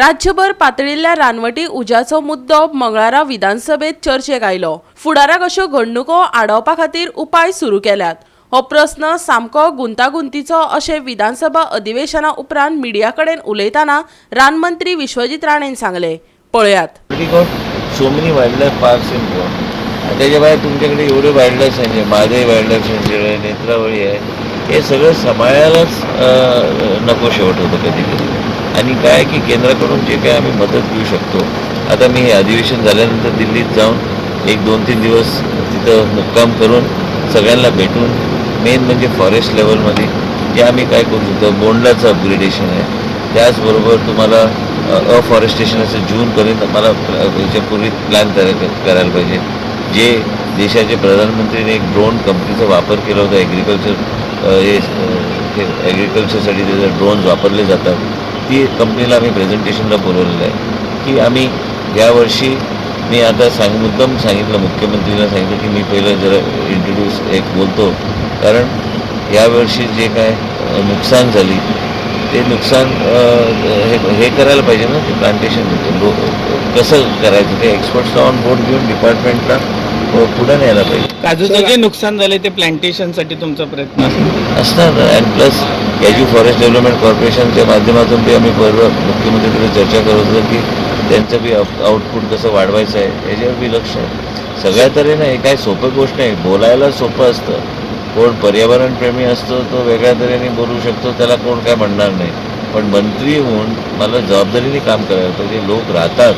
राज्यभर पातळिल्ल्या रानवटी उज्याचो मुद्दो मंगळारा विधानसभेत चर्चेक आयलो. फुडाराक अश्यो घडणुको आडावपा खातीर उपाय सुरू केल्यात. हो प्रस्न सामको गुंतागुंतीचो अशें विधानसभा अधिवेशना उपरांत मिडिया कडेन उलयतना रानमंत्री विश्वजीत राणेन सांगलें. पळयात. We got so many wildlife parks in Goa. आणि त्याच्या भायर तुमच्याकडे एवढे wild life सँच्युरी, Mhadei wild life सँच्युरी आहे, नेत्रावळी आहे, हे सगळं सांभाळायलाच नको शेवट होतं कधी कधी. आणि काय की केंद्राकडून जे काय आम्ही मदत घेऊ शकतो, आता मी हे अधिवेशन झाल्यानंतर दिल्लीत जाऊन एक 2-3 दिवस तिथं मुक्काम करून, सगळ्यांना भेटून, मेन म्हणजे फॉरेस्ट लेवलमध्ये जे आम्ही काय करू शकतो, बोंडलाचं अपग्रेडेशन आहे, त्याचबरोबर तुम्हाला अफॉरेस्टेशन असं जूनपर्यंत मला याच्यापूर्वी प्लॅन तयार करायला पाहिजे. जे देशाचे प्रधानमंत्रीने एक ड्रोन कंपनीचा वापर केला होता, ॲग्रिकल्चर हे ॲग्रिकल्चरसाठी त्याचे ड्रोन्स वापरले जातात, ती कंपनीला आम्ही प्रेझेंटेशनला बोलवलेलं आहे की आम्ही यावर्षी, मी आता मुद्दाम सांगितलं, मुख्यमंत्रींना सांगितलं की मी पहिलं जरा इंट्रोड्यूस एक बोलतो, कारण यावर्षी जे काय नुकसान झाली ते नुकसान हे हे करायला पाहिजे ना. ते प्लांटेशन कसं करायचं ते एक्सपर्ट्सला ऑन बोर्ड घेऊन डिपार्टमेंटला पुढे न्यायला पाहिजे. काजूचं जे नुकसान झाले ते प्लांटेशनसाठी तुमचा प्रयत्न असेल? असणार. And plus cashew forest development कॉर्पोरेशनच्या माध्यमातून बी आम्ही बरोबर मुख्यमंत्रीकडे चर्चा करत होतो की त्यांचं बी आउटपुट कसं वाढवायचं आहे, याच्यावर बी लक्ष आहे. सगळ्या तऱ्हेनं. हे काय सोपं गोष्ट नाही. बोलायला सोपं असतं. कोण पर्यावरणप्रेमी असतो तो वेगळ्या तऱ्हेने बोलू शकतो, त्याला कोण काय म्हणणार नाही. पण मंत्री होऊन मला जबाबदारीने काम करायला पाहिजे. लोक राहतात,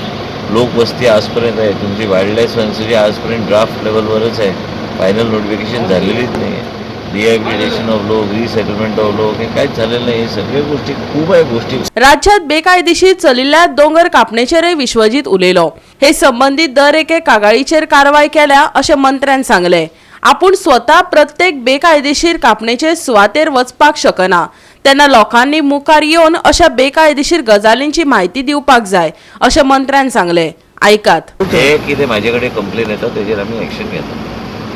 लोकवस्ती आजपर्यंत आहे. तुमची वाईल्ड लाईफ सँच्युरी आजपर्यंत ड्राफ्ट लेवलवरच आहे, फायनल नोटिफिकेशन झालेलीच नाही आहे. रिहॅबिलिटेशन ऑफ लोक, रिसेटलमेंट ऑफ लोक, हे काहीच झालेलं नाही. हे सगळ्या गोष्टी खूप आहे गोष्टी. राज्यात बेकायदेशीर चलिल्ल्या दोंगर कापणेचेरय विश्वजीत उलयलो. हे संबंदीत दर एके कागाळीचेर कारवाय केल्या अशें मंत्र्यान सांगलें. आपूण स्वता प्रत्येक बेकायदेशीर कापणेचे सुवातेर वचपाक शकना, तेन्ना लोकांनी मुखार येवन अशा बेकायदेशीर गजालींची म्हायती दिवपाक जाय अशें मंत्र्यान सांगलें. आयकात. जे कितें म्हाजे कडेन कंप्लेन येता तेजेर आमी एक्शन घेता.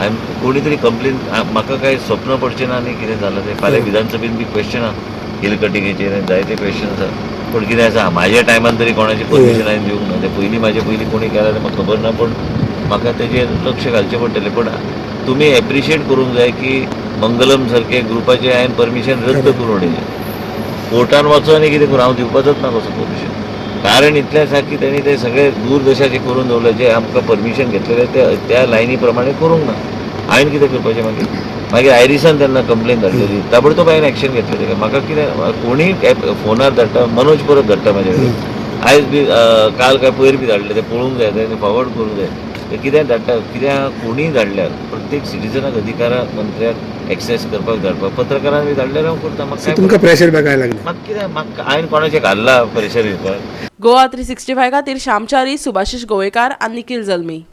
आनी कोणी तरी कंप्लेन, म्हाका काय स्वप्न पडचें ना. आनी कितें जालां तें फाल्यां विधानसभेन बी क्वेश्चन आहा, हिल कटिंगेचेर आनी जायते क्वेश्चन आसा. पूण कितें आसा, म्हाज्या टायमान तरी कोणाचें परमिशन हांवें दिवंक ना. तें पयलीं, म्हाजे पयलीं कोणी केलां तें म्हाका खबर ना, पूण म्हाका तेजेर लक्ष घालचें पडटलें. पूण तुमी एप्रिशिएट करूंक जाय की मंगलम सारके ग्रुपाचें हांवें परमिशन रद्द करून उडयलें. कोर्टान वचोन आनी कितें करूं, हांव दिवपाचोच ना कसो परमिशन. कारण इतलें आसा की तेणी ते सगळे दूरदशाचे करून दवरले. जे आमकां परमिशन घेतलेलें ते त्या लायनी प्रमाणे करूंक ना. हांवें कितें करपाचें मागीर? मागीर आयरिसान तेन्ना कंप्लेन धाडलेली, ताबडतोब हांवें एक्शन घेतलें तेका. म्हाका कितें, कोणीय फोनार धाडटा, मनोज परब धाडटा म्हाजे कडेन आयज बी, काल काय पयर बी धाडले, ते पळोवंक जाय, तेणी फॉरवर्ड करूंक जाय. ते कितें धाडटा, कित्याक कोणीय धाडल्यार प्रत्येक सिटीजनाक अधिकार आहा मंत्र्याक एक्सेस करपाक, धाडपाक. पत्रकारान बी धाडल्यार हांव करता. म्हाका काय? तुमकां प्रेशर बी काय लागलें? म्हाका कितें, म्हाका हांवें कोणाचें घाल्लां प्रेशर दिवपाक? गोवा 365 खातीर श्यामचारी, सुभाषिश गोवेकार आनी निखिल जल्मी.